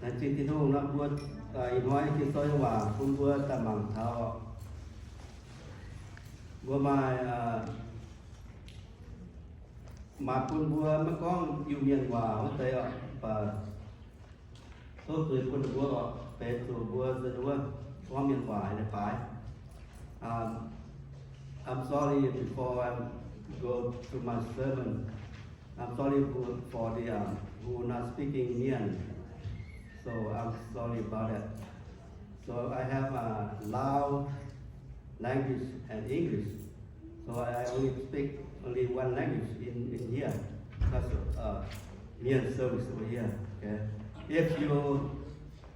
Laengz zingh Tin-Hungh nor, mbuo ih hnoi Ging-Sou nyei waac bun mbuo daaih mangc taux. Mbuo maaih, maaih bun mbuo maiv gorngv Iu-Mienh waac wuov deix, mv baac tov zuiz bun ninh mbuo oc, benx zuqc mbuo nzuonx wuov gorngv mienh waac leiz-baaix. I'm sorry before I go to my sermon. I'm sorry for, for the who not speaking Mien. So I'm sorry about that. So I have a Lao language and English. So I only speak only one language in, in here. That's uh, Mien service over here. Okay. If you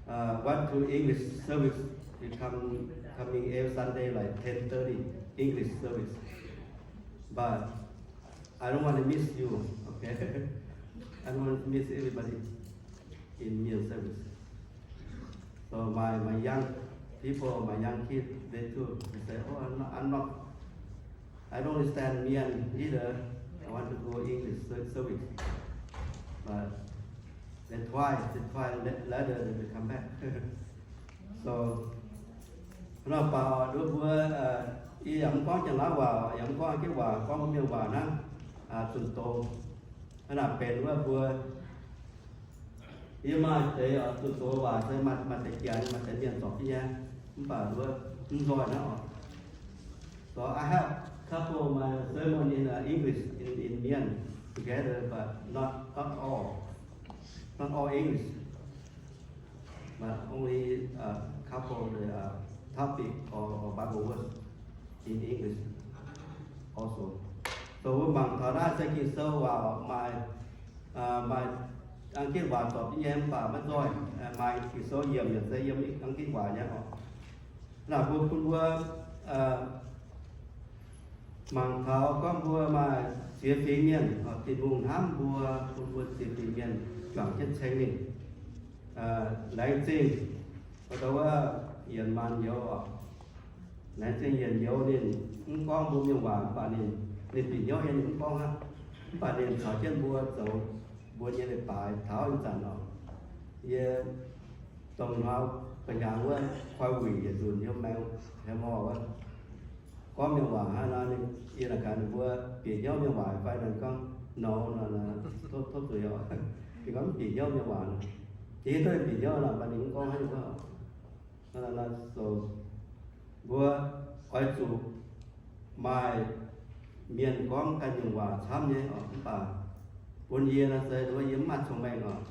uh, want to English service, you come coming every Sunday like ten thirty English service. But I don't want to miss you, okay? I don't want to miss everybody in Mien service. So my, my young people, my young kids, they too, they say, oh, I'm not, I'm not, I don't understand Mien either. I want to go English service. But they try, they try, later they will come back. So, nor baac nduov mbuo, yie yaac mv gorngv Janx-Laauv waac, yaac mv gorngv Janx-Laauv waac, gorngv mbuo Mienh waac naaiv, zunh doz. Hnangv naaic benx wuov mbuo, yie maaih deix zunh doz waac se maaih, maaih deix Janx, maaih deix Mienh zorpc jienv nyei, mv baac nduov mv nzoih naaiv oc. So I have couple my sermon in English, in, in Mien together, but not, not all, not all English. But only a couple of the topic or, or Bible verse in English also. So mbuo mangc taux naaiv se Ging-Sou waac maaih, maaih Janx-Laauv waac zorpc jienv nyei mv baac maiv nzoih, maaih Ging-Sou yiemc yaac se yiem Janx-Laauv waac nyei oc. Naaic mbuo bun mbuo mangc taux gorngv mbuo maaih ziex fingx mienh, Tin-Hungh hnamv mbuo, bun mbuo ziex fingx mienh juangc jienv ceng ninh. Laengz zingh, wuov, yienc maanc youz oc. Laengz zingh yienc youz ninh mv gorngv mbuo Mienh waac, mv baac ninh, ninh bieqc hnyouv nyei ninh mv gorngv hnangv. Mv baac ninh caux jienv mbuo zoux mbuo nyei leiz-baaix taux ih zanc oc. Yie dongh hnoi ba'hnyangx wuov koi wuic yietc nzunc hnyouv maengx haaix mor wuov, gorngv Mienh waac hnangv nor, yie naaic gaax ninh mbuo bieqc hnyouv Mienh waac fai, ninh gorngv no, tov zuiz oc. Ninh gorngv mv bieqc hnyouv Mienh waac. Yie hiuv duqv ninh bieqc hnyouv nor, mv baac ninh mv gorngv haaix nyungc. Mbuo oix zuqc maaih mienh gorngv ganh nyungc waac camv nyei oc. Mv baac bun yie nor se nduov yie mv maaih cong-mengh oc,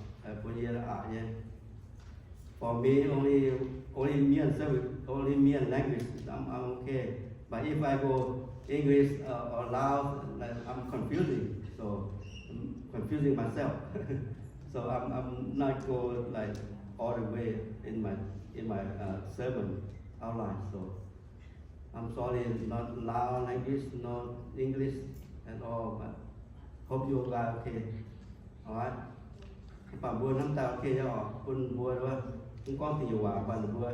bun yie aqc nyei. For me, only, only Mien service, only Mien language, I'm, I'm okay. But if I go English or Lao, like, I'm confusing. So I'm confusing myself. So I'm, I'm not go like all the way in my, in my sermon outline. So I'm sorry, not Lao language, not English at all, but hope you guys okay. Alright. Mv baac mbuo hnamv daaih okay nyei oc, bun mbuo wuov, mv gorngv dingc nyungc waac, mv baac mbuo,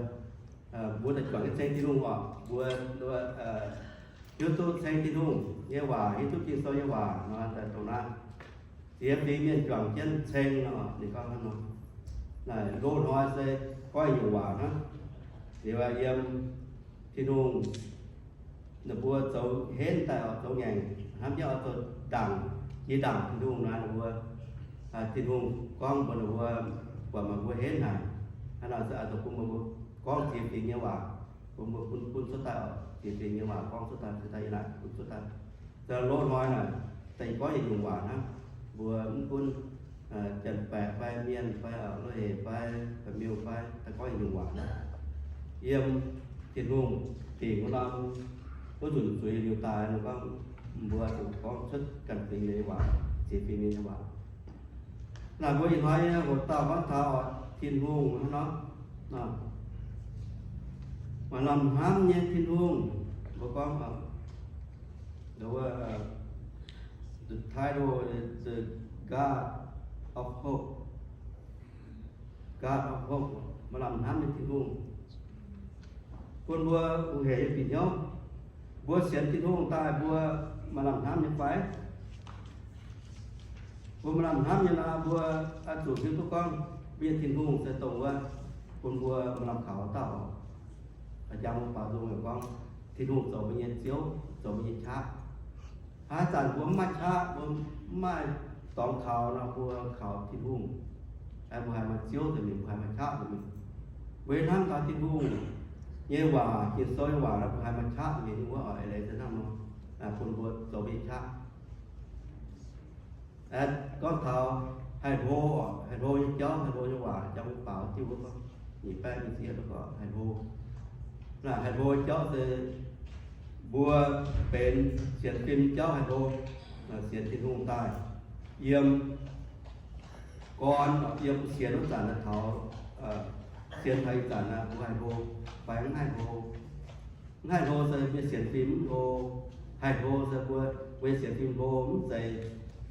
mbuo daaih juangc jienv ceng Tin-Hungh oc, mbuo hiuv duqv ceng Tin-Hungh nyei waac, hiuv duqv Ging-Sou nyei waac nor, daaih dongh naaiv ziex fingx mienh juangc jienv ceng nor, ninh gorngv hnangv nor. Naaic loz-hnoi se goiv nyungc waac hnangv. Liuz yiem Tin-Hungh, ninh mbuo zoux henv daaih oix zoux ngaengc hnamv jienv oix zoux ndaangc, jiex ndaangc Tin-Hungh naaic ninh mbuo, Tin-Hungh gorngv mbuox ninh mbuo, buatc meih mbuo henv haic, hnangv naaic se oix zuqc bun mbuo gorngv ziex fingx nyei waac, bun mbuo bun, bun cuotv daaih oc, ziex fingx nyei waac gorngv cuotv daaih, cuotv daaih yiem naaic bun cuotv daaih. Zoux loz-hnoi naaic, daaih gorngv yietc nyungc waac hnangv. Mbuo mv gunv Janx-Baeqc fai Mienh fai Loz-Hec fai Baeqc Miuh fai, daaih gorngv yietc nyungc waac hnangv. Yiem Tin-Hungh dingc wuov norm wuov nzunc zuiz liuz daaih, ninh gorngv mbuo zuqc gorngv cuotv ganh fingx nyei waac, ziex fingx nyei waac. Naaic mbuo ih hnoi nyei hoc dauh gorngv taux Tin-Hungh hnangv nor. Maaih lamh hnamv nyei Tin-Hungh, mbuo gorngv, the title is the God of Hope. God of Hope, maaih lamh hnamv nyei Tin-Hungh. Bun mbuo hungh hec nyei bieqc hnyouv, mbuo sienx Tin-Hungh daaih mbuo maaih lamh hnamv nyei fai? Mbuo maaih lamh hnamv nyei nor, mbuo oix zuqc hiuv duqv gorngv, Mbuo nyei Tin-Hungh se dongh wuov bun mbuo maaih lamh kaux dauh. A'jang mbuo baaux nzung yaac gorngv, Tin-Hungh zoux mbuo nyei Ziouv, zoux mbuo nyei qaqv. Haaix zanc mbuo mv maaih qaqv, mbuo mv maaih dorngx kaux nor, mbuo kaux Tin-Hungh. Mbuo haiz maaih Ziouv nzengc mingh, mbuo haiz maaih qaqv nzengc mingh. Mbuo hnamv taux Tin-Hungh nyei waac, Ging-Sou nyei waac nor, mbuo haiz maaih qaqv nzengc mingh. Wuov oc, eix leiz se hnangv nor, bun mbuo zoux mbuo nyei qaqv. Gorngv taux haih hlo, haih hlo nyei jauv, haih hlo nyei waac, jauv mbuo baaux diuh wuov gorngv, nyic baeqv nyic ziepc yietv gorngv haih hlo. Naaiv haih hlo jauv se mbuo benx sienx fim jauv haih hlo, sienx Tin-Hungh daaih, yiem gorn, yiem sienx wuov zanc naaiv taux, sienx taux ih zanc naaiv mbuo haih hlo fai mv haih hlo. Mv haih hlo se mbuo nyei sienx fim mv hlo. Haih hlo se mbuo, mbuo nyei sienx fim hlo, mv zeiz,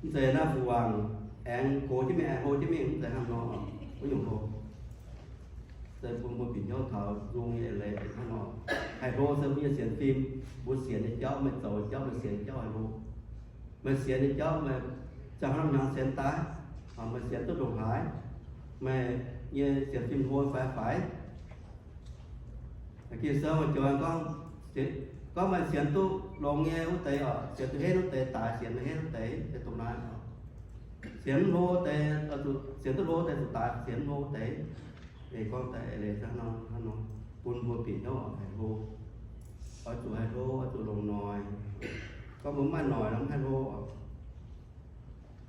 mv zeiz naaiv fu wangc aengx gox jienv mingh, aengx hlo jienv mingh, mv zeiz hnangv nor. Wuov nyungc hlo se bun mbuo bieqc hnyouv taux nzung nyei eix leiz hnangv nor. Haih hlo se mbuo nyei sienx fim, mbuo sienx nyei jauv, meih zoux nyei jauv, meih sienx nyei jauv haih hlo. Meih sienx nyei jauv meih ziangh hnangv hnyangx sienx daaih, meih sienx duqv ndongc haaix, meih nyei sienx fim hlo fai faix. Ging-Sou maaih joux gorngv, gorngv meih sienx duqv longx nyei wuov deix oc, sienx duqv henv wuov deix daaix sienx meih henv wuov deix, se dongh naaiv oc. Sienx hlo deix, sienx duqv hlo deix zuqc daaix sienx hlo deix. Eix gorngv daaih eix leiz hnangv nor, hnangv nor, bun mbuo bieqc hnyouv oix haih hlo. Oix zuqc haih hlo, oix zuqc longc noic. Gorngv mbuo mv maaih noic nor mv haih hlo oc.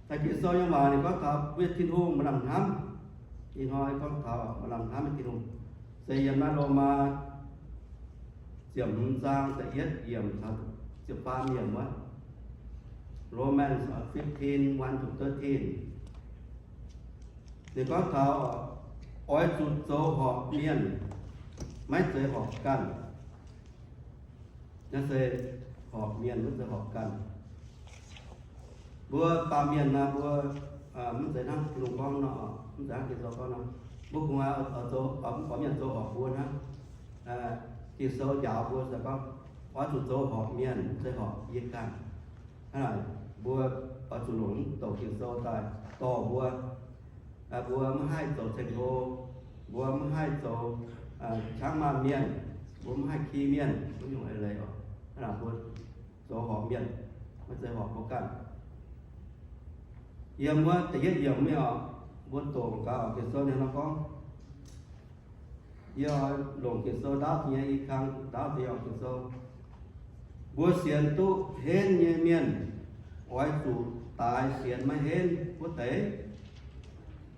Daaih Ging-Sou nyei waac ninh gorngv taux mbuo nyei Tin-Hungh maaih lamh hnamv. Ih hnoi gorngv taux maaih lamh hnamv nyei Tin-Hungh se yiem naaiv Lomaa ziepc hmz zaang da'yietv yiemc taux ziepc faam yiemc wuov. Romans fifteen, one to thirteen. Ninh gorngv taux oix zuqc zoux horpc mienh, maiv zeiz horpc ganh. Naaiv se horpc mienh, maiv zeiz horpc ganh. Mbuo baamh mienh naaiv mbuo maiv zeiz hnangv Tin-Hungh gorngv nor, maiv zeiz hnangv Ging-Sou gorngv nor. Mbuo kungx oix zoux, mv baac mienh zoux horpc mbuo hnangv. Ging-Sou njaaux mbuo se gorngv oix zuqc zoux horpc mienh, maiv zeiz horpc yie ganh. Hnangv naaic mbuo oix zuqc longc mv douc Ging-Sou daaih dorh mbuo. Mbuo maiv haih zoux ceng-hlo, mbuo maiv haih zoux qangv maanh mienh, mbuo maiv haih ki mienh, mbuo nyungc eix leiz oc. Hnangv naaic mbuo zoux horpc mienh, maiv zeiz horpc mbuo ganh. Yiem wuov da'yietv yiemc mingh oc, mbuo doqc gaax oc, Ging-Sou ninh nor gorngv, yie oix longc Ging-Sou ndaauv nyei i kang ndaauv deix oc, Ging-Sou. Mbuo sienx duqv henv nyei mienh oix zuqc daaix sienx maiv henv wuov deix.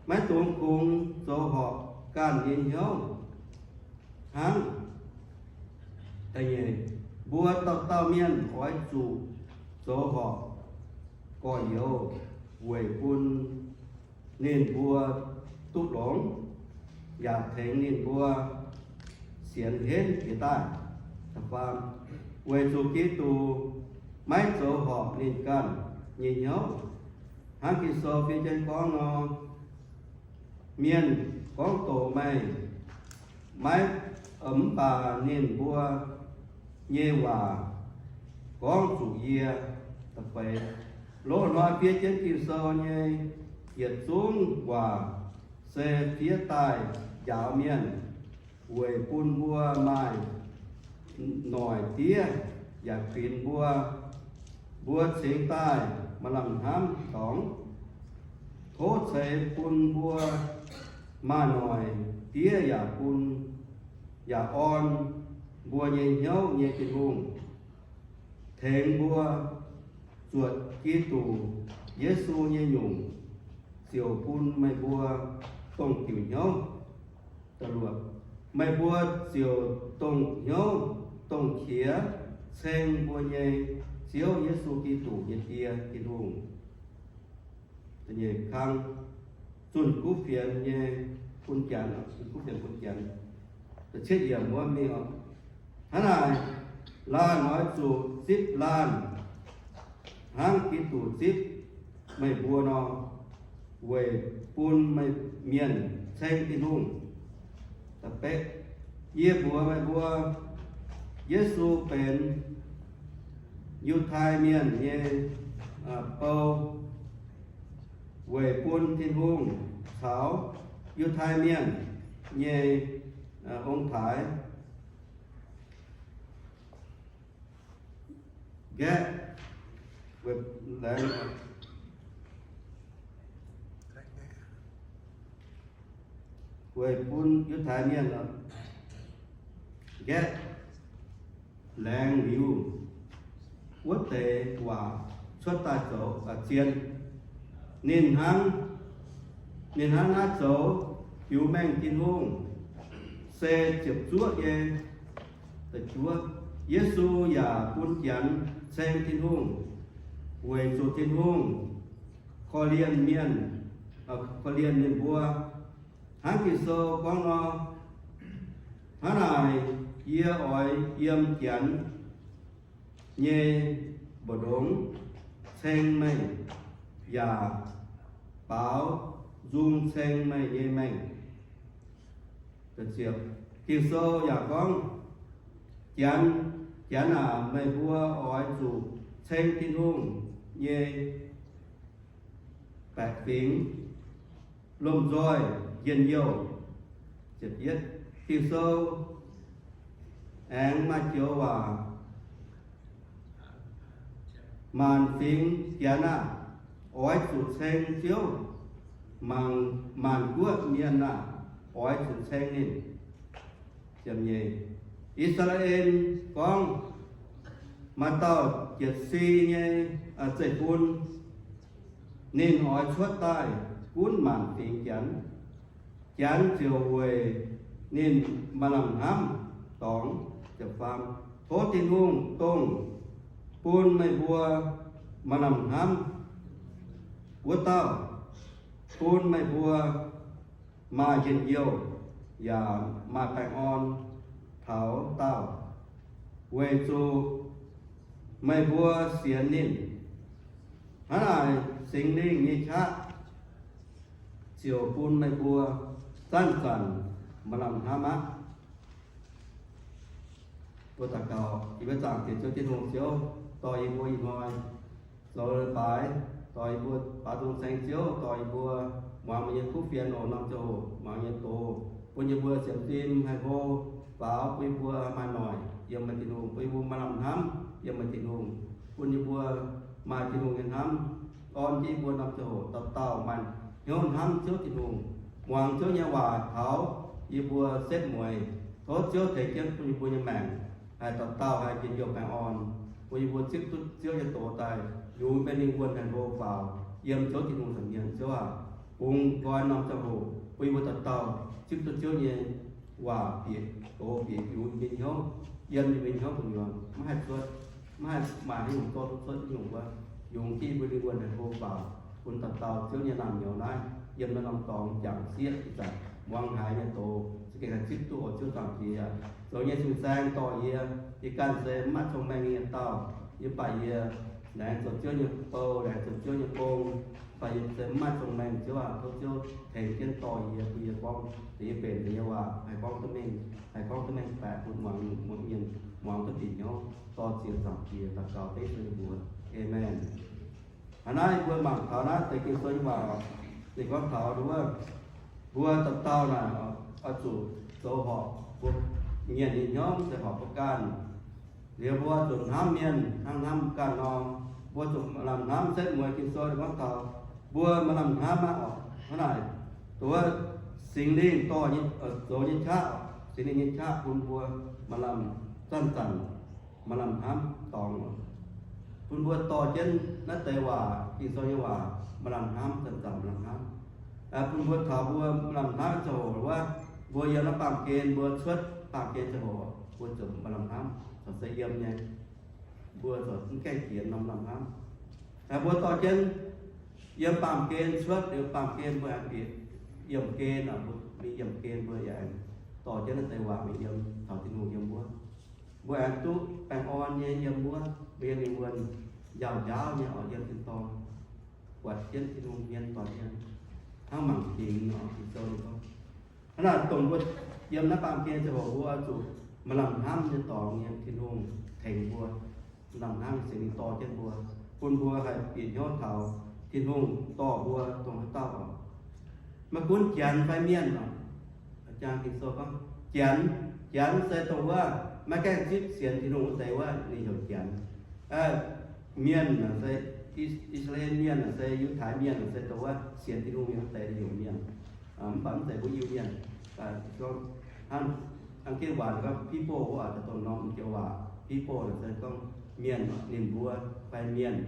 Maiv dungx kungx zoux horpc ganh nyei hnyouv hnangv. Da'nyeic, mbuo dauh dauh mienh oix zuqc zoux horpc gorx-youz weic bun ninh mbuo duqv longx, yaac tengx ninh mbuo sienx henv jiex daaih. Da'faam, weic zuqc Giduc maiv zoux horpc ninh ganh nyei hnyouv. Hnangv Ging-Sou fiev jienv gorngv nor, mienh gorngv doqc meih, maiv, mv baac ninh mbuo nyei waac gorngv zuqc yie. Da'feix, loz-hnoi fiev jienv Ging-Sou nyei yietc zungv waac se fiev daaih njaaux mienh, weic bun mbuo maaih noic diev yaac kuinx mbuo, mbuo cingx daaih maaih lamh hnamv dorngx. Tov ceix bun mbuo maaih noic diev yaac bun, yaac orn mbuo nyei hnyouv nyei Tin-Hungh, tengx mbuo zuotc Giduc Yesu nyei nyungc, ziouc bun meih mbuo dongh diuc hnyouv. Meih mbuo ziouc dongh hnyouv dongh qiex ceng mbuo nyei Ziouv Yesu Giduc nyei Die, Tin-Hungh. Da'nyeic kang, zunh kuv fienx nyei bun janx, zunh kuv fienx bun janx. Da'cietv yiemc wuov mingh oc. Hnangv naaic, laanh oix zuqc zipv laanh hnangv Giduc zipv meih mbuo nor, weic bun meih mienh ceng Tin-Hungh. Da'betv, yie mbuox meih mbuo, Yesu benx Yiutai Mienh nyei bou, weic bun Tin-Hungh caux Yiutai Mienh nyei ong-taaix nqaeqv weic laengz, weic bun Yiutai Mienh nqaeqv laengz liuz wuov deix waac cuotv daaih zoux zien. Ninh hnangv, ninh hnangv naaiv zoux biux mengh Tin-Hungh se ziepc zuoqv nyei. Yesu yaac bun Janx ceng Tin-Hungh, weic zuqc Tin-Hungh korv-lienh mienh, korv-lienh ninh mbuo. Hnangv Ging-Sou gorngv nor, hnangv naaic yie oix yiem Janx nyei mbu'ndongx ceng meih, yaac baaux nzung ceng meih nyei mengh. Ging-Sou yaac gorngv, Janx, Janx aac, meih mbuo oix zuqc ceng Tin-Hungh nyei baeqc fingx, lomh nzoih njien-youh. Ging-Sou aengx maaih joux waac, maanc fingx Janx aah! Oix zuqc ceng Ziouv. Maanc, maanc guoqv mienh aah! Oix zuqc ceng ninh. I^saa^laa^en gorngv, maaih dauh jietc si nyei zeiv-fun, ninh oix cuotv daaih gunv maanc fingx Janx. Janx ziouc weic ninh maaih lamh hnamv dorngx. Tov Tin-Hungh, dongh bun meih mbuo maaih lamh hnamv wuov dauh, bun meih mbuo maaih njien-youh yaac maaih baengh orn taux dauh, weic zuqc meih mbuo sienx ninh. Hnangv naaic, Singx Lingh nyei qaqv ziouc bun meih mbuo zanc-zanc maaih lamh hnamv aqv. Mbuo daux gaux. Yie mbuo zaangc Diex Ziouv Tin-Hungh, Ziouv, dorh yie mbuo ih hnoi zoux leiz-baaix, dorh yie mbuo baaux nzung ceng Ziouv, dorh yie mbuo muangx meih nyei kuv fienx oc. Norm ziangh hoc muangx nyei doz, bun yie mbuo sienx fim haih hlo faaux, bun yie mbuo maaih noic yiem meih Tin-Hungh, bun yie mbuo maaih lamh hnamv yiem meih Tin-Hungh, bun yie mbuo maaih Tin-Hungh nyei hnamv orn jienv yie mbuo norm ziangh hoc dauh dauh maaih hnyouv hnamv Ziouv Tin-Hungh, muangx Ziouv nyei waac taux yie mbuo setv mueiz. Tov Ziouv tengx jienv bun yie mbuo nyei maengc haih dauh dauh haih njien-youh baengh orn, bun yie mbuo zipv duqv Ziouv nyei doz daaih yungz mengh lingh wuonh haih hlo faaux yiem Ziouv Tin-Hungh nza'hmien. Ziouv aac, bungx nqoi norm ziangh hoc bun yie mbuo dauh dauh zipv duqv Ziouv nyei waac bieqc doz bieqc yungz yie mbuo nyei hnyouv, yiem yie mbuo nyei hnyouv gu'nyuoz, maiv haih cuotv, maiv haih maaih haaix nyungc zorqv duqv cuotv nyungc wuov. Yungz jienv yie mbuo nyei wuonh haih hlo faaux, bun dauh dauh Ziouv nyei naamh nyouz naaiv yiem naaiv norm dorngx jangc sieqv ih zanc muangx haiz nyei doz za'gengh haih zipv duqv oc. Ziouv Zaangc Diex, zoux nyei cing-nzaang dorh yie. Yie ganh se maiv maaih cong-mengh nyei yietc dauh. Yie mv baac yie laengz zoux Ziouv nyei bou, laengz zoux Ziouv nyei gong. Mv baac yie se maiv maaih cong-mengh. Ziouv aac, tov Ziouv tengx jienv dorh yie, bun yie gorngv deix yie benx deix nyei waac haih gorngv duqv mengh, haih gorngv duqv mengh baeqc bun muangx, muangx mienh muangx duqv bieqc hnyouv. Dorh Ziouv Zaangc Diex daux gaux dengv Ziouv nyei mbuox. Aamen. Hnangv naaiv mbuo mangc taux naaiv deix Ging-Sou nyei waac, ninh gorngv taux wuov, mbuo dauh dauh naaic oix zuqc zoux horpc mbuo mienh nyei hnyouv, se horpc mbuo ganh. Liuz mbuo zuqc hnamv mienh hnangv hnamv ganh nor, mbuo zuqc maaih lamh hnamv. Setv mueiz Ging-Sou gorngv taux mbuo maaih lamh hnamv aqv oc. Hnangv naaic, wuov Singx Lingh dorh zoux nyei qaqv, Singx Lingh nyei qaqv bun mbuo maaih lamh zanc-zanc maaih lamh hnamv dorngx. Bun mbuo dorh jienv naaiv deix waac, Ging-Sou nyei waac, maaih lamh hnamv, zanc-zanc maaih lamh hnamv. Bun mbuo taux mbuo maaih lamh hnamv ziangh hoc wuov, mbuo yiem naaiv baamh gen, mbuo cuotv baamh gen ziangh hoc, mbuo ziouc maaih lamh hnamv, corc se yiem nyei. Mbuo corc mv gaengh jiex norm lamh hnamv. Mbuo dorh jienv yiem baamh gen cuotv, liuz baamh gen mbuo aengx bieqc yiemh gen, mbuo mingh yiemh gen mbuo yaac aengx dorh jienv naaiv deix waac mingh yiem taux Tin-Hungh yiem wuov. Mbuo aengx duqv baengh orn nyei yiem wuov, mbuo yiem lingh wuonh njaaux njaaux nyei oc, yiem tin-dorngh buatc jienv Tin-Hungh hmien doic mienh hnangv mangc fingx oc. Ging-Sou ninh gorngv, hnangv naaic dongh mbuo yiem naaiv baamh gen ziangh hoc mbuo oix zuqc maaih lamh hnamv nyei dorngx nyei Tin-Hungh tengx mbuo, lamh hnamv nyei Singx Lingh dorh jienv mbuo, bun mbuo haih bieqc hnyouv taux Tin-Hungh dorh mbuo dongh haaix dauh oc. Maiv gunv Janx fai Mienh oc. Jang Ging-Sou gorngv Janx, Janx se dongh wuov maiv gaengh zipv sienx Tin-Hungh wuov deix wuov, ninh heuc Janx. Mienh naaic se I^saa^laa^en Mienh, naaic se Yiutai Mienh, naaic se dongh wuov sienx Tin-Hungh nyei wuov deix ninh heuc Mienh. Mv baac mv zeiz mbuo Iu-Mienh. Hnangv, hnangv jienv waac gorngv people, wuov deix dongh norm joux waac people naaic se gorngv mienh, ninh mbuo fai mienh.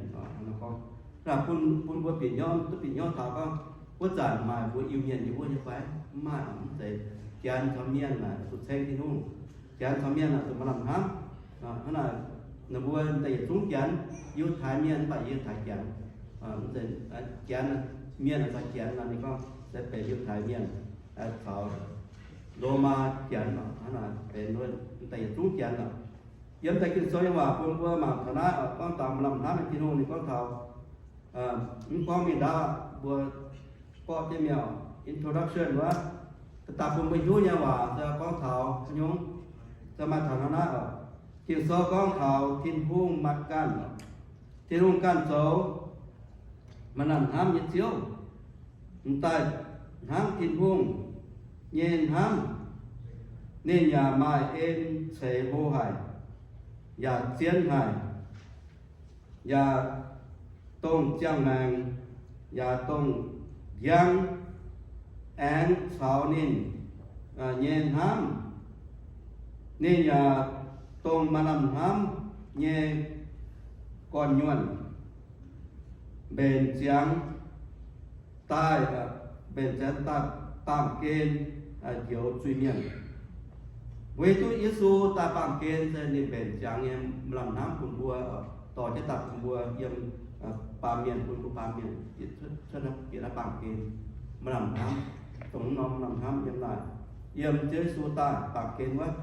Gorngv bun, bun mbuo bieqc hnyouv, duqv bieqc hnyouv taux gorngv wuov zanc maaih mbuo Iu-Mienh nyei wuov nyei fai? Mv maaih, mv zeiz. Janx caux Mienh naaic zuqc ceng Tin-Hungh. Janx caux Mienh naaic zuqc maaih lamh hnamv. Hnangv naaic, ninh mbuo daaih yietc zungv Janx, Yiutai Mienh mv baac Yiutai Janx. Janx, Mienh caux Janx nor, ninh gorngv se benx Yiutai Mienh caux Lomaa Janx, hnangv naaic benx wuov daaih yietc zungv Janx oc. Yiem deix Ging-Sou nyei waac bun mbuo mangc taux naaiv oc, gorngv taux maaih lamh hnamv nyei Tin-Hungh, ninh gorngv taux, mv gorngv mingh ndaauv, mbuo gorqv jienv mi'aqv, introduction wuov, daaih bun mbuo hiuv nyei waac se gorngv taux haaix nyungc? Se maaih taux hnangv naaiv oc. Ging-Sou gorngv taux Tin-Hungh maaih ganh oc. Tin-Hungh ganh zoux maaih lamh hnamv nyei Ziouv, m'daaih hnangv Tin-Hungh nyei hnamv. Ninh yaac maaih en ceix hlo haic, yaac zien haic, yaac dongh ziangh maengc, yaac dongh njang aengx caux ninh nyei hnamv. Ninh yaac dongh maaih lamh hnamv nyei gorn-nyuonh, mbenc ziangx daaih, mbenc ziangx daaih baamh gen njoux zuiz-mienh. Weic duqv Yesu daaih baamh gen se ninh mbenc ziangx nyei maaih lamh hnamv bun mbuo, dorh jienv daaih bun mbuo yiem baamh mienh, bun mbuo baamh mienh bieqc cuotv bieqc naaiv baamh gen. Maaih lamh hnamv, dongh norm maaih lamh hnamv yiem naaic, yiem Ziouv Yesu daaih baamh gen wuov.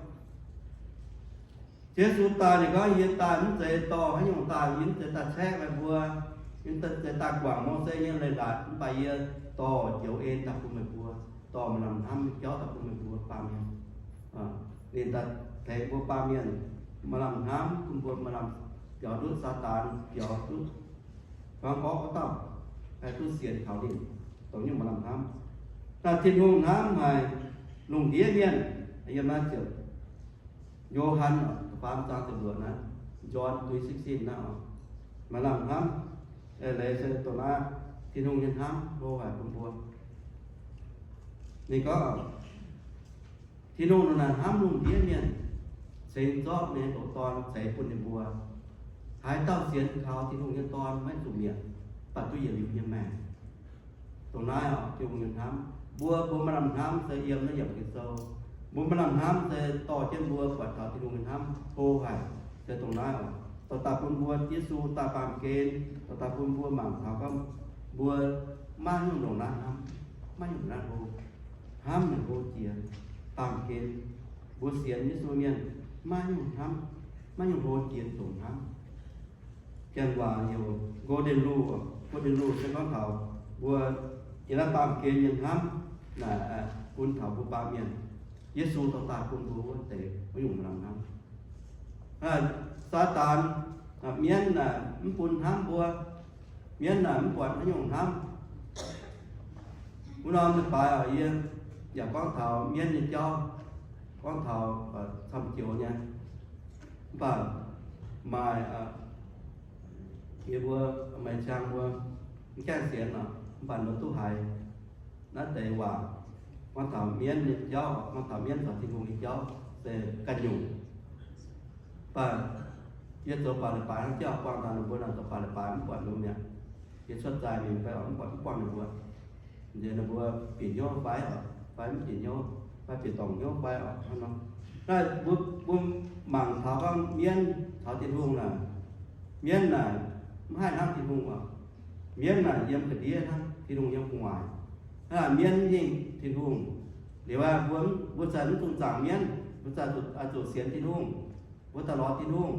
Ziouv Yesu daaih ninh gorngv, yie daaih mv zeiz dorh haaix nyungc daaih, yie mv zeiz daaih caeqv meih mbuo, yie mv zeiz daaih guangc Mose nyei leiz-latc, mv baac yie dorh njoux en daaih bun meih mbuo, dorh maaih lamh hnamv nyei jauv daaih bun meih mbuo baamh mienh. Ninh daaih tengx mbuo baamh mienh maaih lamh hnamv, bun mbuo maaih lamh biaux ndutv Saadaan, biaux ndutv gorngv orqv wuov dauh, haih duqv sienx kaux ninh, dongh nyungc maaih lamh hnamv. Naaiv Tin-Hungh hnamv haic lungh ndiev mienh, yiem naaiv ziouc Yo^han, faam zaang ziepc luoqc naaiv, John three sixteen naaiv oc, maaih lamh hnamv. Leiz se dongh naaiv Tin-Hungh nyei hnamv hlo haic bun mbuo. Ninh gorngv, Tin-Hungh naaic hnamv lungh ndiev mienh, cingx zorqv ninh nyei ndoqc Dorn ceix bun ninh mbuo. Haaix dauh sienx kaux Tin-Hungh nyei Dorn maiv zuqc mietc, baac duqv yietc liuz nyei maengc. Dongh naaiv oc, Tin-Hungh nyei hnamv. Mbuo, mbuo maaih lamh hnamv se yiem naaiv yiemc Ging-Sou. Mbuo maaih lamh hnamv se dorh jienv mbuo buatc taux Tin-Hungh nyei hnamv hlo haic. Se dongh naaiv oc, dorh daaih bun mbuo, Yesu daaih baamh gen, dorh daaih bun mbuo mangc taux gorngv mbuo maiv nyungc longc naaiv hnamv, maiv nyungc naaiv hlo. Hnamv naaic hlo jiex baamh gen. Mbuo sienx Yesu mienh maiv nyungc hnamv, maiv nyungc hlo jiex zuqc hnamv. Janx waac heuc golden rule, golden rule se gorngv taux mbuo yiem naaiv baamh gen nyei hnamv naaic bun taux mbuo baamh mienh. Yesu dorh daaih bun mbuo wuov deix wuov nyungc maaih lamh hnamv. Saadaan, mienv naaic mv bun hnamv mbuo. Mienv naaic mv buatc haaix nyungc hnamv. Wuov norm leiz-baaix oc, yie yaac gorngv taux mienv nyei jauv, gorngv taux camv joux nyei. Mv baac maaih, yie mbuo maaih ziangh mbuo mv gaengh sienx oc, mv baac mbuo duqv haiz naaiv deix waac, gorngv taux mienv nyei jauv, gorngv taux mienv caux Tin-Hungh nyei jauv se ganh nyungc. Mv baac yie zoux baac leiz-baaix hnangv, jauv buangh daaih ninh mbuo naaic zoux baac leiz-baaix mv buatc ninh mbuo mi'aqv. Yie cuotv zaaih mingh fai oc, mv buatc, mv buangh ninh mbuo. Nziex ninh mbuo bieqc hnyouv fai oc, fai mv bieqc hnyouv, fai bieqc dorngc hnyouv fai oc, hnangv nor. Naaiv mbuo, mbuo mangc taux gorngv mienv caux Tin-Hungh naaic, mienv naaic mv haih hnangv Tin-Hungh oc. Mienv naaic yiem ga'ndiev hnangv, Tin-Hungh yiem gu'nguaaic. Hnangv naaic mienv mv hingh Tin-Hungh. Liuz aqv, mbuo, mbuo zaaih mv dungx zaangc mienv, mbuo zaaih zuqc, zuqc sienx Tin-Hungh. Mbuo daaih lorz Tin-Hungh,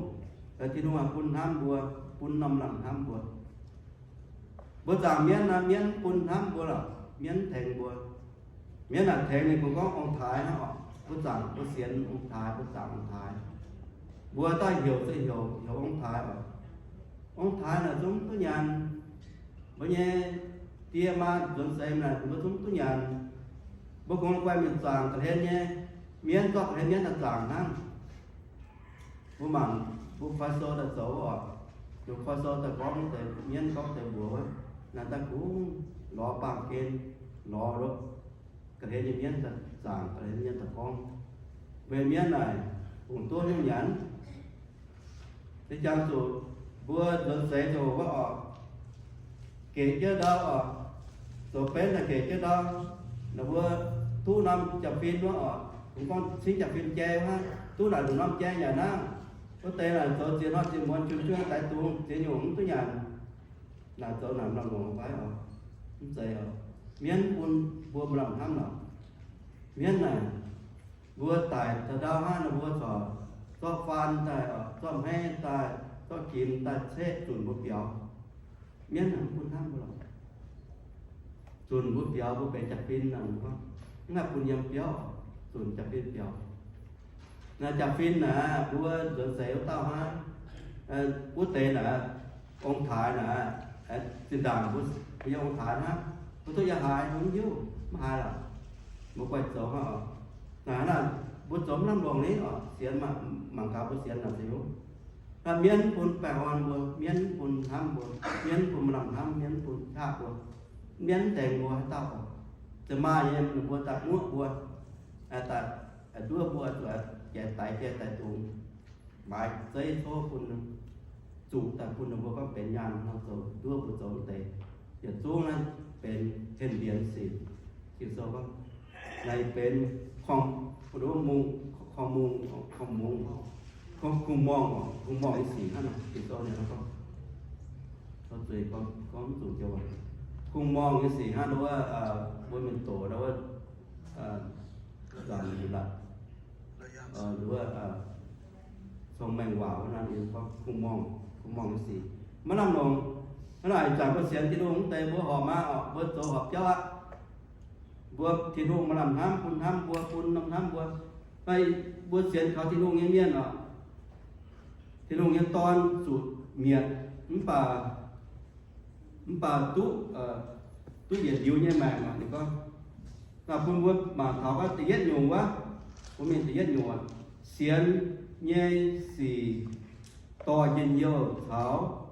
Tin-Hungh bun hnamv mbuo, bun norm lamh hnamv mbuo. Mbuo zaangc mienv naaic, mienv mv bun hnamv mbuo lorqc, mienv mv tengx mbuo. Mienv naaic tengx ninh kungx gorngv ong-taaix hnangv oc. Mbuo zaangc, mbuo sienx ong-taaix, mbuo zaangc ong-taaix. Mbuo daaih heuc se heuc, heuc ong-taaix oc. Ong-taaix naaic zungv mv duqv nyaanh. Mbuo nyei die maa nzuonx seix naaic mbuo zungv mv duqv nyaanh. Mbuo kungx guai mingh zaangc ga'hlen nyei mienv, zorqv ga'hlen mienv daaih zaangc hnangv. Mbuo mangc mbuo koi sou daaih zoux oc, mbuo koi sou daaih gorngv deix mienv gorngv deix mbuox wuov, naaiv daaih kungx lorz baamh gen, lorz ga'hlen nyei mienv daaih zaangc, ga'hlen nyei mienv daaih gorngv. Weic mienv naaic kungx duqv nyungc nyanc. Se jangx zuqc mbuo nzuonx seix zoux wuov oc, gec jienv ndau oc, zoux benv naaic gec jienv ndau, naaic mbuo duqv norm jaa-fin wuov oc, kungx gorngv cingv jaa-fin jai wuov, duqv naaic lungh norm jai nyanc hnangv. Wuov deix naaic zoux ziex hnoi ziex muonz, junh junh daix dungz, ziex nyungc mv duqv nyanc. Naaic zoux naaic norm longx fai oc, mv zeiz oc. Mienv bun mbuo maaih lamh hnamv oc. Mienv naaic, mbuo daic taux ndau hnangv nor, mbuo corc zorqv faan daaih, zorqv hmeiv daaih, zorqv ginx daaih ceqv zunc mbuo biaux. Mienv naaic mv bun hnamv mbuo lorqc. Zunc mbuo biaux, mbuo benx jaa-fin naaic, mv haih bun yiem biauv, zunc jaa-fin biaux. Naaiv jaa-fin naaic, mbuo nzuonx seix wuov dauh hnangv, wuov deix naaic, ong-taaix naaic, zinh ndaangc mbuo yiem ong-taaix hnangv, mbuo duqv yiem haaix mbuo mv hiuv, mv haaix lorqc. Mbuo guaih zoux hnangv oc. Naaic naaic, mbuo zoux mv lamh longc ni oc, sienx mangc gaax mbuo sienx naaic ziouc hiuv. Naaiv mienv mv bun baengh orn mbuo, mienv mv bun hnamv mbuo, mienv mv bun maaih lamh hnamv, mienv mv bun qaqv mbuo, mienv mv tengx mbuo haaix dauh oc. Ziouc maaih nyei, ninh mbuo daaih muoqv mbuo, daaih nduov mbuo, zuqc jai daix jai daix dungz, maaiz zeiv tov bun, zuqc daaih bun ninh mbuo gorngv benx nyaanh nor zoux, nduov mbuo zoux wuov deix. Yietc zungv naaiv benx henh mbienx sic. Ging-Sou gorngv, naaiv benx korng, mbuo mbuo mungh, korng mungh, korng mungz, kungx, kungx-morngh, kungx-morngh nyei sic hnangv naaic. Ging-Sou ninh gorngv, gorngv zuqc, gorngv mv zuqc joux, kungx-morngh nyei sic hnangv nduov, mbuo mienh doqc nduov, nzanc nduov, nduov, cong-mengh waac wuov naaiv, gorngv kungx-morngh, kungx-morngh nyei sic. Maiv lamh longc. Hnangv naaic, ih zanc mbuo sienx Tin-Hungh wuov deix mbuo horpc maah oc, mbuo zoux horpc jauv aqv. Mbuo Tin-Hungh maaih lamh hnamv, bun hnamv mbuo, bun norm hnamv mbuo. Naaiv mbuo sienx kaux Tin-Hungh nyei mienh oc, Tin-Hungh nyei Dorn zuqc mietc, mv baac, mv baac duqv, duqv yietc liuz nyei maengc oc. Ninh gorngv, naaic bun mbuo mangc taux gorngv da'yietv nyungc wuov, bun mingh da'yietv nyungc oc. Sienx nyei sic dorh njien-youh caux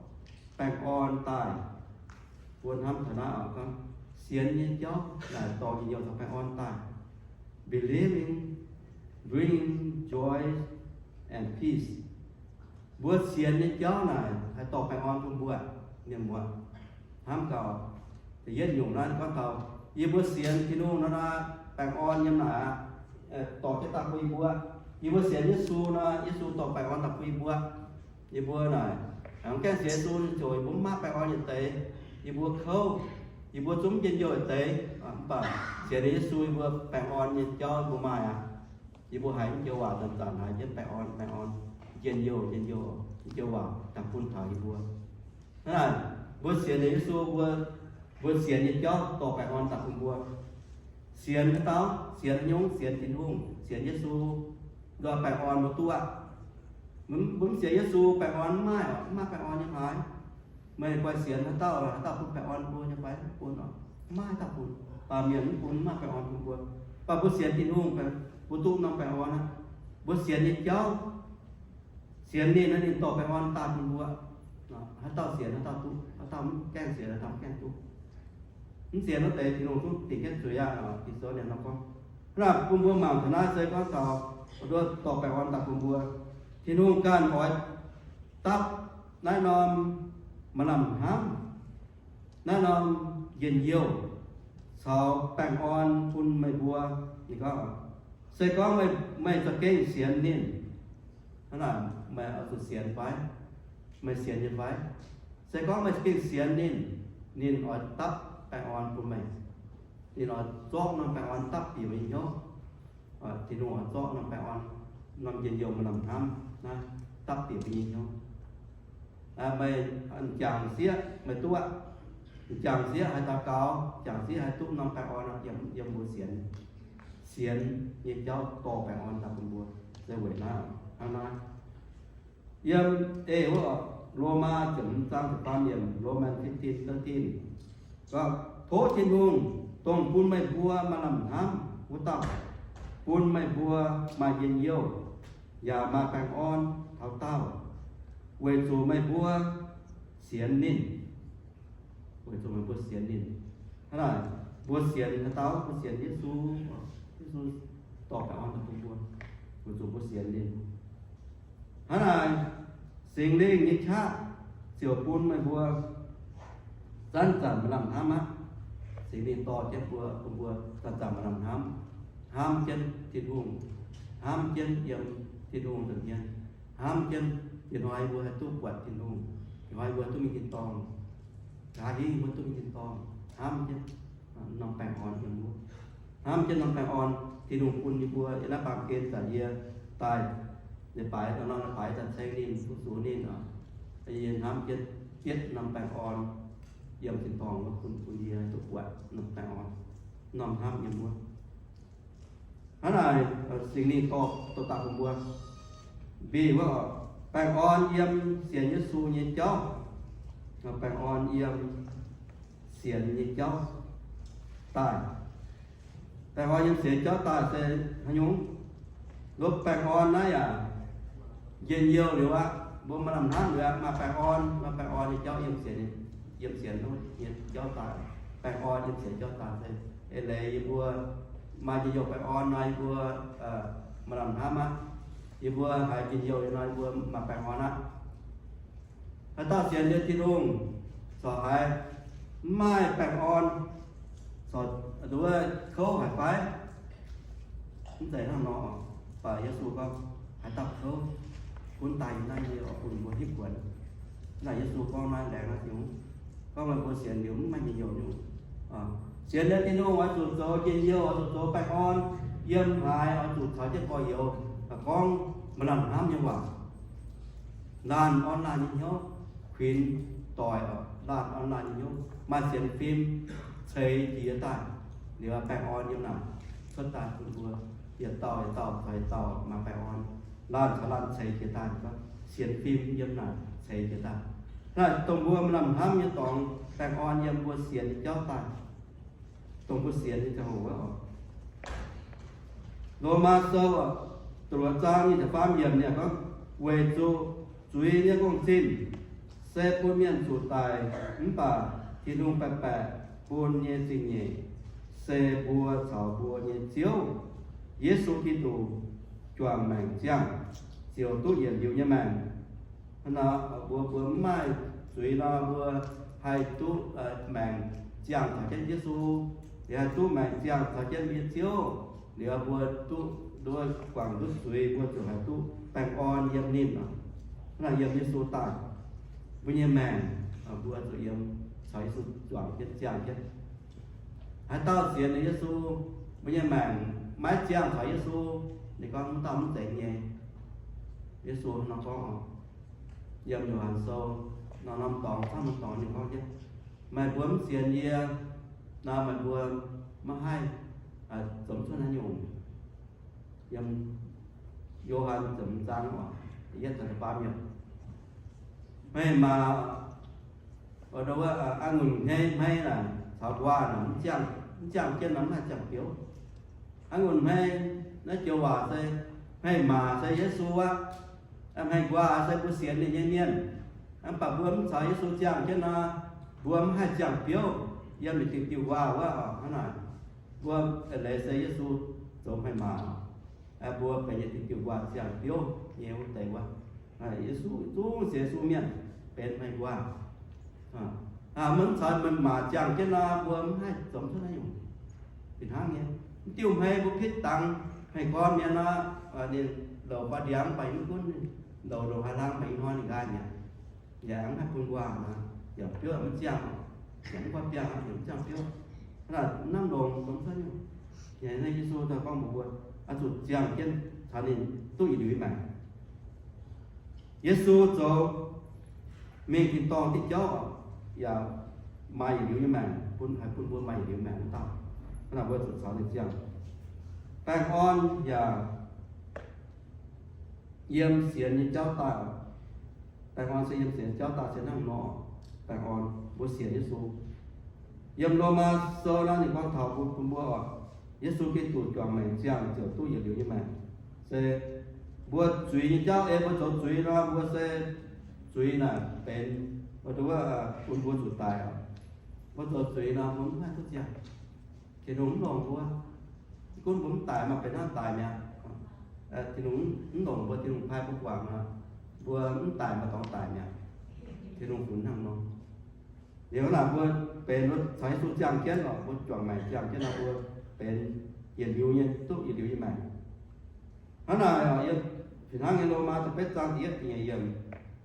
baengh orn daaih. Mbuo hnamv taux naaiv oc, gorngv sienx nyei jauv naaic dorh njien-youh caux baengh orn daaih. Believing bring joy and peace. Mbuo sienx nyei jauv naaic haih dorh baengh orn bun mbuo. Mienh muoz, hnamv gaax, da'yietv nyungc naaiv gorngv taux yie mbuo sienx Tin-Hungh nor, baengh orn yiem naaic aqv, dorh jienv daaih bun yie mbuo. Yie mbuo sienx Yesu nor, Yesu dorh baengh orn daaih bun yie mbuo. Yie mbuo naaic, aengx gaengh sienx Yesu ziouc yie mbuo mv maaih baengh orn yietc deix. Yie mbuo kouv, yie mbuo zungv njien-youh yietc deix. Mv baac sienx Yesu yie mbuo baengh orn nyei jauv yie mbuo maaih aqv. Yie mbuo haiz mv joux waac zanc-zanc haiz jienv baengh orn, baengh orn, njien-youh, njien-youh, mv joux waac daaih bun taux yie mbuo. Hnangv naaic, mbuo sienx Yesu mbuo, mbuo sienx nyei jauv dorh baengh orn daaih bun mbuo. Sienx haaix dauh, sienx haaix nyungc, sienx Tin-Hungh, sienx Yesu, nduov baengh orn mbuo duqv aqv. Mbuo mv sienx Yesu, baengh orn mv maaih, mv maaih baengh orn nyei haaix. Meih guai sienx haaix dauh, haaix dauh bun baengh orn mbuo nyei fai? Mv bun oc. Mv maaih haaix dauh bun. Baamh mienh mv bun, mv maaih baengh orn bun mbuo. Mv baac mbuo sienx Tin-Hungh, mbuo duqv norm baengh orn aqv. Mbuo sienx nyei jauv, sienx ninh, ninh dorh baengh orn daaih bun mbuo. Haaix dauh sienx haaix dauh duqv, haaix dauh mv gaengh sienx haaix dauh mv gaengh duqv. Mv sienx wuov deix Tin-Hungh zungv dingc jienv zuiz aqv. Ging-Sou ninh nor gorngv. Hnangv naaic bun mbuo mangc taux naaiv se gorngv taux nduov dorh baengh orn daaih bun mbuo. Tin-Hungh ganh oix dapv naaiv norm maaih lamh hnamv, naaiv norm njien-youh caux baengh orn bun meih mbuo. Ninh gorngv, se gorngv meih, meih za'gengh sienx ninh, hnangv naaic meih oix zuqc sienx fai? Meih sienx nyei fai? Se gorngv meih za'gengh sienx ninh, ninh oix dapv baengh orn bun meih. Ninh oix zorqv norm baengh orn dapv bieqc meih nyei hnyouv. Tin-Hungh oix zorqv norm baengh orn, norm njien-youh maaih lamh hnamv naaiv dapv bieqc meih nyei hnyouv. Meih m'jangc sieqv meih duqv aqv. M'jangc sieqv haih daux gaux, m'jangc sieqv haih duqv norm baengh orn yiem, yiem mbuo sienx, sienx nyei jauv dorh baengh orn daaih bun mbuo. Se weic naaiv, hnangv naaiv. Yiem eix wuov Lomaa ziepc hmz zaang ziepc faam yiemc, Romans fifteen thirteen, gorngv, tov Tin-Hungh, dongh bun meih mbuo maaih lamh hnamv, wuov dauh, bun meih mbuo maaih njien-youh yaac maaih baengh orn taux daauh, weic zuqc meih mbuo sienx ninh. Weic zuqc meih mbuo sienx ninh. Hnangv naaic, mbuo sienx haaix dauh? Mbuo sienx Yesu. Yesu dorh baengh orn daaih bun mbuo, weic zuqc mbuo sienx ninh. Hnangv naaic, Singx Lingh nyei qaqv ziouc bun meih mbuo zanc-zanc maaih lamh hnamv aqv. Singx Lingh dorh jienv mbuo, bun mbuo zanc-zanc maaih lamh hnamv, hnamv jienv Tin-Hungh, hnamv jienv yiem Tin-Hungh nza'hmien, hnamv jienv ih hnoi mbuo haih duqv buatc Tin-Hungh, ih hnoi mbuo haih duqv mingh tin-dorngh, nqa'haav hingv mbuo duqv mingh tin-dorngh, hnamv jienv norm baengh orn yiem wuov. Hnamv jienv norm baengh orn Tin-Hungh bun yie mbuo yiem naaiv baamh gen zanc yie daaih, leiz-baaix norm leiz-baaix daaih ceng ninh, fu-sux ninh oc. Yie hnamv jienv, jienv norm baengh orn yiem tin-dorngh wuov, bun, bun yie duqv buatc norm baengh orn, norm hnamv yiem wuov. Hnangv naaic, Singx Lingh dorh, dorh daaih bun mbuo mbic wuov, baengh orn yiem sienx Yesu nyei jauv, baengh orn yiem sienx nyei jauv daaih. Baengh orn yiem sienx jauv daaih se haaix nyungc? Lopv baengh orn naaiv yaac njien-youh liuz aqv. Mbuo maaih lamh hnamv liuz aqv, maaih baengh orn, maaih baengh orn nyei jauv yiem sienx, yiem sienx nyei jauv daaih. Baengh orn yiem sienx jauv daaih se eix leiz yie mbuo maaih njien-youh baengh orn nor, yie mbuo maaih lamh hnamv aqv. Yie mbuo haiz njien-youh liuz nor, yie mbuo maaih baengh orn aqv. Haaix dauh sienx liuz Tin-Hungh corc haiz mv maaih baengh orn, corc nduov kouv haic fai? Mv zeiz hnangv nor. Mv baac Yesu gorngv, haaix dauh kouv, gunv daaih yiem naaiv nyei oix bun mbuo hitv buonc. Naaiv Yesu gorngv naaiv laengz haaix nyungc? Gorngv meih mbuo sienx liuz mv maaih njien-youh nyungc. Sienx liuz Tin-Hungh oix zuqc zoux njien-youh, oix zuqc zoux baengh orn, yiem haaix oix zuqc caux jienv gorx-youz gorngv maaih lamh hnamv nyei waac. Laanh orn laanh nyei hnyouv, kuinx doic oc, laanh orn laanh nyei hnyouv, maaih sienx fim ceix jiez daaih, liuz baengh orn yiem naaic cuotv daaih bun mbuo yietc dauh yietc dauh caux yietc dauh maaih baengh orn. Laanh caux laanh ceix jiez daaih, sienx fim yiem naaic ceix jiez daaih. Naaiv dongh mbuo maaih lamh hnamv nyei dorngx, baengh orn yiem mbuo sienx nyei jauv daaih, dongh mbuo sienx nyei ziangh hoc wuov oc. Lomaa Sou da'luoqc zaang nyic ziepc faam yiemc ninh gorngv, weic zuqc zuiz nyei gong-zinh se bun mienh zuqc daic, mv baac Tin-Hungh baeqc baeqc bun nyei zingh nyeic se mbuo caux mbuo nyei Ziouv, Yesu Giduc, juangc maengc ziangh ziouc duqv yietc liuz nyei maengc. Hnangv nor, mbuo, mbuo mv maaih zuiz nor, mbuo haih duqv maengc ziangh caux jienv Yesu, liuz haih duqv maengc ziangh caux jienv mbuo nyei Ziouv, liuz mbuo duqv, duqv guangc duqv zuiz, mbuo ziouc haih duqv baengh orn yiem ninh oc. Hnangv naaic yiem Yesu daaih, mbuo nyei maengc, mbuo zuqc yiem caux Yesu juangc jienv ziangh jienv. Haaix dauh sienx liuz Yesu, mbuo nyei maengc maiv ziangh caux Yesu, ninh gorngv wuov dauh mv zeiz nyei. Yesu nor gorngv oc, yiem Yo^han Sou norm-norm dorngx camv norm dorngx ninh gorngv jienv, meih mbuo mv sienx yie nor, meih mbuo maiv haih zoux cuotv haaix nyungc. Yiem Yo^han ziepc hmz zaang oc, yietv taux faam yiemc. Hmei maac, a'ngunc hmei, hmei naaic caux nquaah naaic mv ziangh, mv ziangh jienv nor mv haih ziangh biouv. A'ngunc hmei, naaiv joux waac se, hmei maac se Yesu aqv. Hmei nquaah se mbuo sienx ninh nyei mienh. Mv baac mbuo mv caux Yesu ziangh jienv nor, mbuo mv haih ziangh biouv yiem ninh diuh diuh nquaah wuov oc. Hnangv naaic, mbuo eix leiz se Yesu zoux hmei maac, mbuo benx ninh diuh diuh nquaah ziangh biouv nyei wuov deix wuov. Yesu zungv sienx Yesu mienh benx hmei nquaah. Mbuo mv caux hmei maac ziangh jienv nor, mbuo mv haih zoux cuotv haaix nyungc. Fih hnangv nyei, mv diuh hmei mbuo pitv dangx hmei gorn mienh nor, ninh louc baaix ndiangx baaix mv gunv, louc ndongc haaix hlang baaix ih hnoi ninh nqaai mi'aqv. Yaac mv haih bun nquaah nor, yaac biouv mv ziangh, yaac mv gorngv biangh, yaac mv ziangh biouv. Hnangv naaic mv lamh longx zoux cuotv nyungc. Naaiv Yesu daaih gorngv mbuox mbuo, oix zuqc ziangh jienv caux ninh duqv yietc liuz nyei maengc. Yesu zoux mingh tin-dorngh diuh jauv yaac maaih yietc liuz nyei maengc, bun, haih bun mbuo maaih yietc liuz maengc wuov dauh. Hnangv naaic mbuo zuqc caux ninh ziangh. Baengh orn yaac yiem sienx nyei jauv daaih. Baengh orn se yiem sienx jauv daaih se hnangv nor. Baengh orn mbuo sienx Yesu. Yiem Lomaa Sou naaiv ninh gorngv taux bun, bun mbuo oc, Yesu Giduc juangc maengc ziangh ziouc duqv yietc liuz nyei maengc. Se mbuo zuiz nyei jauv ei mbuo zoux zuiz nor, mbuo se zuiz naaic benx, mbuo, bun mbuo zuqc daic oc. Mbuo zoux zuiz nor, mbuo mv haih duqv ziangh. Tin-Hungh mv longc mbuo. Gunv mbuo mv daic, maaih benx hnangv daic mi'aqv. Tin-Hungh mv longc mbuo, Tin-Hungh pai mbuo guangc nor, mbuo mv daic, maaih dorngx daic mi'aqv. Tin-Hungh funx hnangv nor. Liuz naaic mbuo benx caux Yesu ziangh jienv oc, mbuo juangc maengc ziangh jienv nor, mbuo benx yietc liuz nyei, duqv yietc liuz nyei maengc. Hnangv naaic, fih hnangv nyei Lomaa da'betv zaang da'yietv da'nyeic yiemc.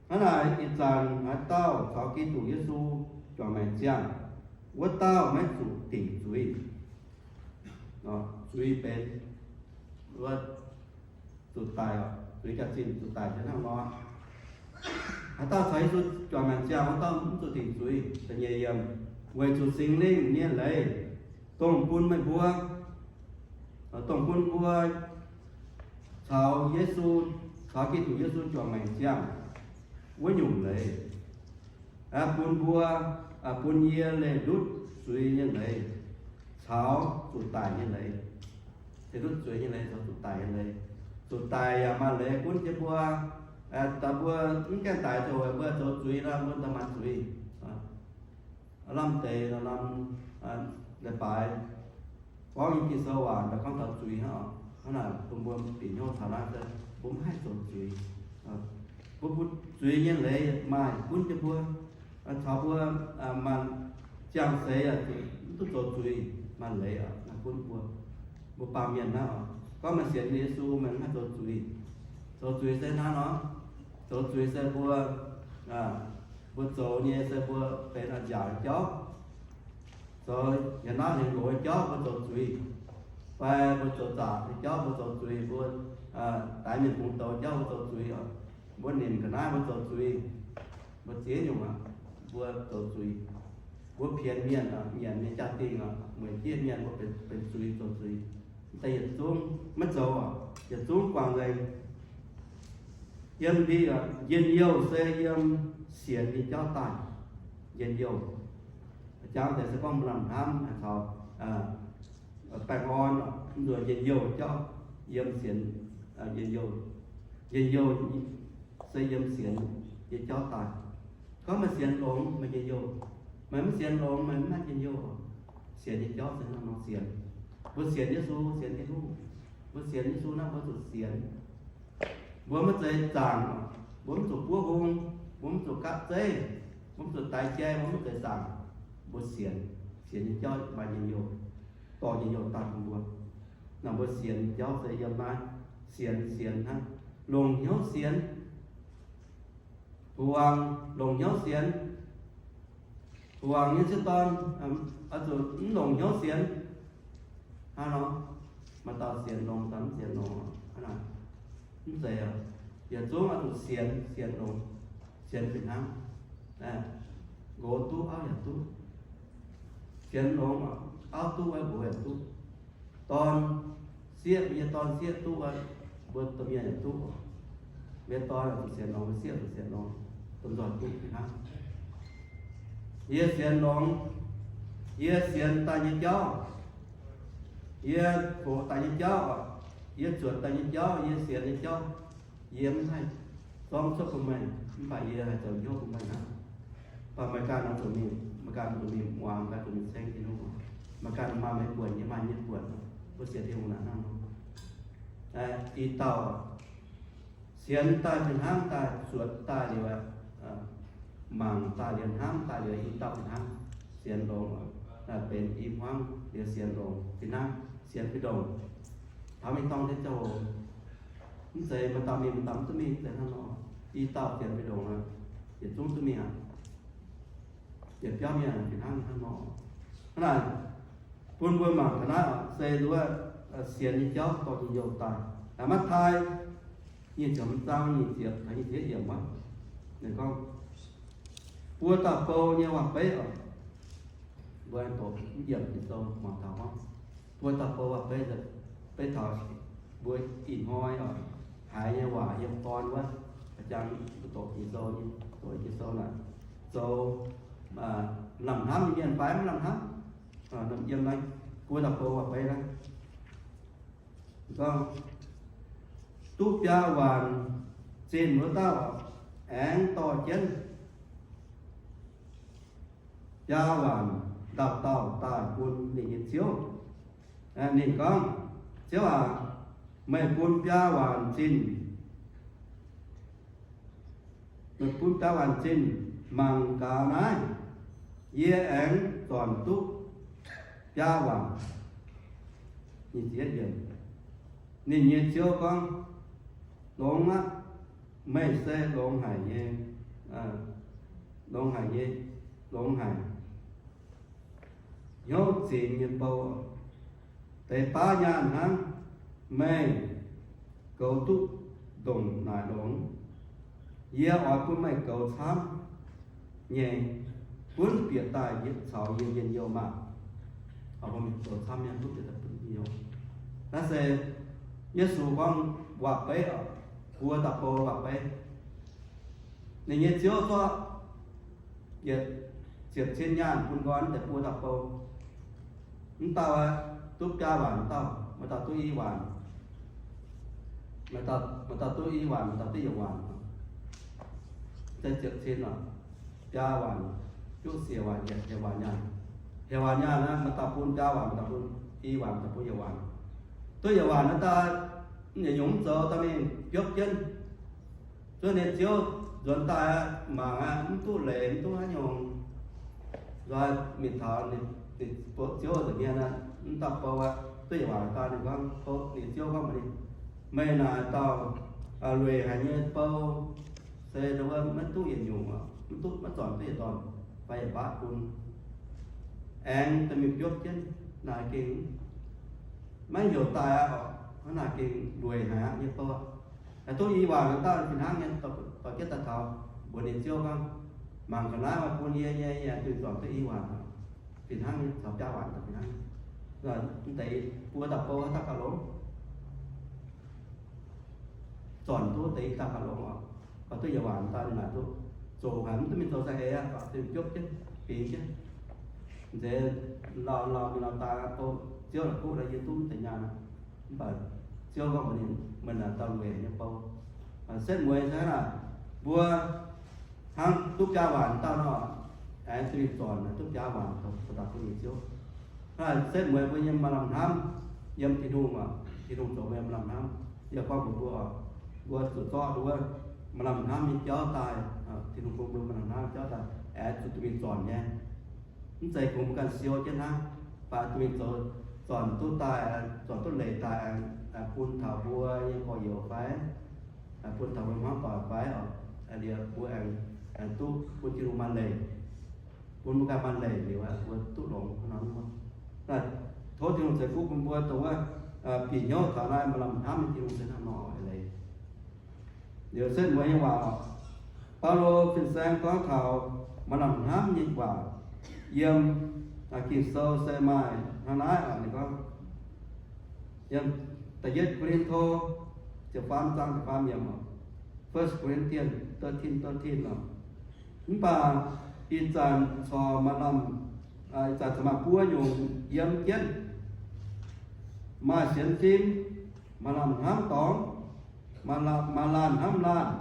Hnangv naaic, ih zanc haaix dauh caux Giduc Yesu juangc maengc ziangh, wuov dauh maiv zuqc dingc zuiz. Zuiz benx, wuov, zuqc daic, zuiz jaax-zinh zuqc daic se hnangv nor. Haaix dauh caux Yesu juangc maengc ziangh, wuov dauh mv zuqc dingc zuiz. Da'nyeic yiemc, weic zuqc Singx Lingh nyei leiz, dongh bun meih mbuo, dongh bun mbuo caux Yesu, caux Giduc Yesu juangc maengc ziangh wuov nyungc leiz. Bun mbuo, bun yie leih ndutv zuiz nyei leiz caux zuqc daic nyei leiz. Leih ndutv zuiz nyei leiz caux zuqc daic nyei leiz. Zuqc daic yaac maaih leiz gunv jienv mbuo, daaih mbuo mv gaengh daic zoux, mbuo zoux zuiz nor, mbuo daaih maanc zuiz. Lamh deix norm, leiz-baaix gorngv nyei Ging-Sou waac daaih gorngv taux zuiz hnangv. Hnangv naaic bun mbuo bieqc hnyouv taux naaiv se mbuo mv haih zoux zuiz. Mbuo, mbuo zuiz nyei leiz maaih gunv jienv mbuo, caux mbuo maanc ziangh seix mv duqv zoux zuiz maaih leiz oc. Naaiv gunv mbuo, mbuo baamh mienh naaiv oc. Gorngv meih sienx Yesu, meih mv haih zoux zuiz. Zoux zuiz se hnangv nor, zoux zuiz se mbuo, mbuo zoux nyei se mbuo benx a'nziaauc nyei jauv. Zoux yietc naaiv hnyangx-nqox nyei jauv mbuo zoux zuiz, fai mbuo zoux zaangc nyei jauv mbuo zoux zuiz, mbuo daix mienh bungx douz jauv mbuo zoux zuiz oc. Mbuo nimc ga'naaiv mbuo zoux zuiz, mbuo ziex nyungc aqv, mbuo zoux zuiz. Mbuo pienx mienh, nyanc nyei jaa-dingh, mueic jieqv mienh, mbuo benx zuiz, zoux zuiz. Deix yietc zungv maiv zoux oc, yietc zungv guangc nzengc. Yiem ndie, njien-youh se yiem sienx nyei jauv daaih. Njien-youh, jangx deix se gorngv maaih lamh hnamv caux baengh orn, mv nzuonx njien-youh jauv yiem sienx, njien-youh, njien-youh se yiem sienx nyei jauv daaih. Gorngv meih sienx longx, meih njien-youh. Meih mv sienx longx, meih mv maaih njien-youh. Sienx nyei jauv se hnangv nor sienx. Mbuo sienx Yesu, sienx Tin-Hungh. Mbuo sienx Yesu naaiv mbuo zuqc sienx. Mbuo maiv zeiz zaangc, mbuo mv zuqc buov hung, mbuo mv zuqc gapv zeiv, mbuo mv zuqc daix jai, mbuo mv zeiz zaangc. Mbuo sienx, sienx nyei jauv maaih njien-youh, dorh njien-youh daaih bun mbuo. Naaiv mbuo sienx nyei jauv se yiem naaiv, sienx, sienx hnangv, longc hnyouv sienx. Guangc longc hnyouv sienx. Guangc nyei sieqv dorn oix zuqc mv longc hnyouv sienx. Hnangv nor, maaih dauh sienx longx, maaih dauh mv sienx longx. Hnangv naaic, mv zeiz, yietc zungv oix zuqc sienx, sienx longx, sienx fih hnangv. Nqox duqv, auv yaac duqv. Sienx longx, auv duqv wuov, nqox yaac duqv. Dorn sieqv, mbuo nyei dorn sieqv duqv wuov, mbuo domh mienh yaac duqv. Mbuo nyei dorn zuqc sienx longx, mbuo sieqv zuqc sienx longx, domh nzoih duqv fih hnangv. Yie sienx longx, yie sienx daaih nyei jauv, yie hoqc daaih nyei jauv, yie zuotc daaih nyei jauv, yie sienx nyei jauv, yie mv haih zorngv cuotv bun meih, mv baac yie haih zoux hnyouv bun meih hnangv. Mv baac meih ganh oix zuqc mingh, meih ganh zuqc mingh muangx, meih ganh zuqc mingh ceng Tin-Hungh. Meih ganh maaih meih buonc, yie maaih yie buonc. Mbuo sienx Tin-Hungh naaic hnangv nor. I dauh sienx daaih fih hnangv daaih zuotc daaih liuz, mangc daaih liuz, hnamv daaih liuz, i dauh fih hnangv sienx longx, benx i hmuangv liuz sienx longx fih hnangv, sienx fih ndongc. Taux mingh dorng jienv ziangh hoc, mv zeiz maaih dauh mingh, maaih dauh mv duqv mingh, mv zeiz hnangv nor. I dauh sienx fih ndongc, yietc zungv duqv mingh aqv. Yietc biauv mienh fih hnangv hnangv nor. Hnangv naaic, bun mbuo mangc ga'naaiv oc, se nduov sienx nyei jauv dorh njien-youh daaih. Maiv tai nyic ziepc hmz zaang nyic ziepc taux nyic ziepc yietv yiemc wuov, ninh gorngv buo dauh bou nyei waac-beiv oc. Mbuo doqc mv yiemc Ging-Sou mangc taux gorngv buo dauh bou waac-beiv, beiv taux mbuo ih hnoi oc, haiz nyei waac yiem dorn wuov, jang doqc Ging-Sou nyei, doqc Ging-Sou naaic, zoux lamh hnamv nyei mienh fai mv lamh hnamv. Yiem naaiv buo dauh bou waac-beiv naaiv, gorngv, duqv biaa waanc zinh wuov dauh aengx dorh jienv biaa waanc dauh dauh daaih bun ninh nyei ziouv. Ninh gorngv, Ziouv aac, meih bun biaa waanc zinh, meih bun biaa waanc zinh mangc gaax naaiv, yie aengx zornc duqv biaa waanc. Ninh nyei ziouv gorngv, Longx aqv. Meih se longx haic nyei, longx haic nyei, longx haic, hnyouv zingx nyei bou. Deix baav nyaanh hnangv, meih goux duqv ndongc naaic longx. Yie oix bun meih goux camv nyei, gunv bieqc daaih caux yie njien-youh maah! Naaiv se Yesu gorngv waac-beiv, buo dauh bou waac-beiv. Ninh nyei ziouv zorqv yietc ziepc cin nyaanh bun nqoi deix buo dauh bou. Mv dauh aeqv, duqv biaa waanc dauh, maaih dauh duqv i waanc, maaih dauh duqv i waanc, maaih dauh duqv yietc waanc. Ziepc cin oc, biaa waanc, juqv siec waanc, yietc waanc nyaanh. Yietc waanc nyaanh naaiv, maaih dauh bun biaa waanc, maaih dauh bun i waanc, maaih dauh bun yietc waanc. Duqv yietc waanc naaiv daaih, yietc nyungc mv zoux, dorh mingh biopv jienv. Zuov ninh ziouv nzuonx daaih aqv, mangc aqv, mv duqv leiz, mv duqv haaix nyungc. Nzoih mingh taux ninh ziouv nza'hmien aqv, mv dauh bou aqv, duqv yietc waanc daaih, ninh gorngv, ninh ziouv gorngv mbuox ninh, Meih naaic dauh lueic haic nyei bou, se ndau wuov maiv duqv yietc nyungc, mv duqv, maiv zornc duqv yietc dorn fai yietc mbatv bun, aengx dorh mingh biopv jienv. Naaic gengh maiv heuc daaih aqv, hnangv naaic gengh lueic haic aqv nyei bou. Haih duqv i waanc dauh fih hnangv nyei, dorh jienv daaih taux, mbuox ninh ziouv gorngv, Mangc ga'naaiv, meih bun yie nyei, yie duqv zornc duqv i waanc, fih hnangv nyei, caux biaa waanc fih hnangv. Mv deix buo dauh bou haaix dauh gauh longx, zornc duqv deix i dauh gauh longx oc. Oix duqv yietc waanc daaih ninh naaic duqv zoqc haic, mv duqv mingh zoux saeng-eix aqv, oix duqv biopv jienv, bingx jienv. Nzeix lauh lauh mingh lauh daaih, bou ziouv la'kuqv nor, yie duqv mv deix nyaanh. Mv baac ziouv gorngv mbuox ninh, Meih naaic dauh lueic nyei bou. Setv mueiz se hnangv naaic, mbuo hnangv duqv biaa waanc dauh nor, aengx duqv mingh zornc duqv biaa waanc zoux daaih bun ninh ziouv. Hnangv naaic setv mueiz mbuo nyei maaih lamh hnamv yiem Tin-Hungh oc. Tin-Hungh zoux mbuo nyei maaih lamh hnamv. Yie gorngv mbuox mbuo oc, mbuo zuqc zorqv wuov maaih lamh hnamv nyei jauv daaih. Tin-Hungh bun mbuo maaih lamh hnamv jauv daaih, aengx zuqc duqv mingh zornc nyei. Mv zeiz kungx mbuo ganh siou jienv hnangv, baac duqv mingh zoux, zornc duqv daaih, zornc duqv leiz daaih, bun taux mbuo nyei gorx-youz fai, bun taux mbuo hmuangv doic fai oc, liuz mbuo aengx duqv bun Tin-Hungh maaih leiz, bun mbuo ganh maaih leiz liuz, mbuo duqv longx hnangv nor. Tov Tin-Hungh ceix fuqv bun mbuo dongh wuov bieqc hnyouv taux naaiv maaih lamh hnamv nyei Tin-Hungh se hnangv nor leiz. Liuz setv mueiz nyei waac oc, Baulo fin-saeng gorngv taux maaih lamh hnamv nyei waac yiem Ging-Sou se maaih hnangv naaiv oc. Ninh gorngv yiem da'yietv Ko^lin^to ziepc faam zaang ziepc faam yiemc oc, First Corinthians thirteen thirteen oc. Mv baac ih zanc corc maaih lamh, ih zanc corc maaih buo nyungc yiem jienv, maaih sienx fim, maaih lamh hnamv dorngx, maaih laanh hnamv laanh,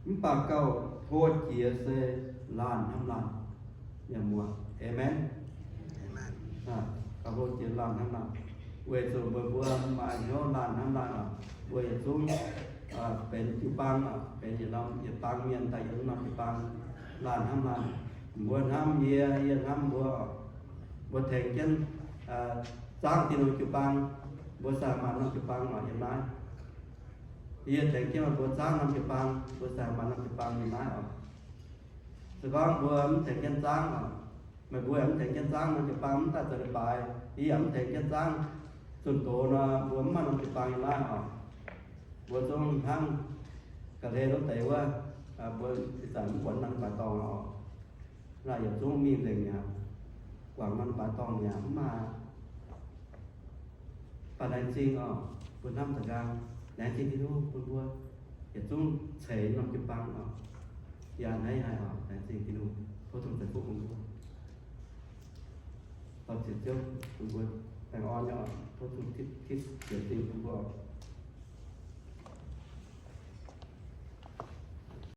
mv baac gauh hlo jiex se laanh hnamv laanh. Mienh muoz, aamen. Gauh hlo jiex laanh hnamv laanh, weic zuqc meih mbuo maaih hnyouv laanh hnamv laanh oc. Mbuo yietc zungv benx jiu-baang oc, benx yietc norm, yietc baang mienh daaih yiem norm jiu-baang, laanh hnamv laanh. Mbuo hnamv yie, yie hnamv mbuo oc. Mbuo tengx jienv zaangv Tin-Hungh jiu-baang, mbuo se maaih norm jiu-baang oc yiem naaiv. Yie tengx jienv meih mbuo zaangv norm jiu-baang, mbuo se maaih norm jiu-baang yiem naaiv oc. Se gorngv mbuo mv tengx jienv zaangv oc, meih mbuo yaac mv tengx jienv zaangv norm jiu-baang, mv daaih zoux leiz-baaix, yie yaac mv tengx jienv zaangv zunh doz nor, mbuo mv maaih norm jiu-baang yiem naaiv oc. Mbuo zungv hnangv ga'hlen wuov deix wuov, mbuo ih zanc mv buonv norm leiz-baaix dorngh oc. Naaiv yietc zungv mingh nzengc mi'aqv, guangc norm leiz-baaix dorngh mi'aqv, mv maaih. Mv baac laengz zingh oc, mbuo hnamv daaih nqaang, laengz zingh Tin-Hungh bun mbuo yietc zungv ceix norm jiu-baang oc. Yie a'hneiv haic oc, laengz zingh Tin-Hungh, tov Tin-Hungh ceix fuqv bun mbuo. Tov ceix Ziouv bun mbuo. Baengh orn nyei oc. Tov zunh titv ziex ding bun mbuo.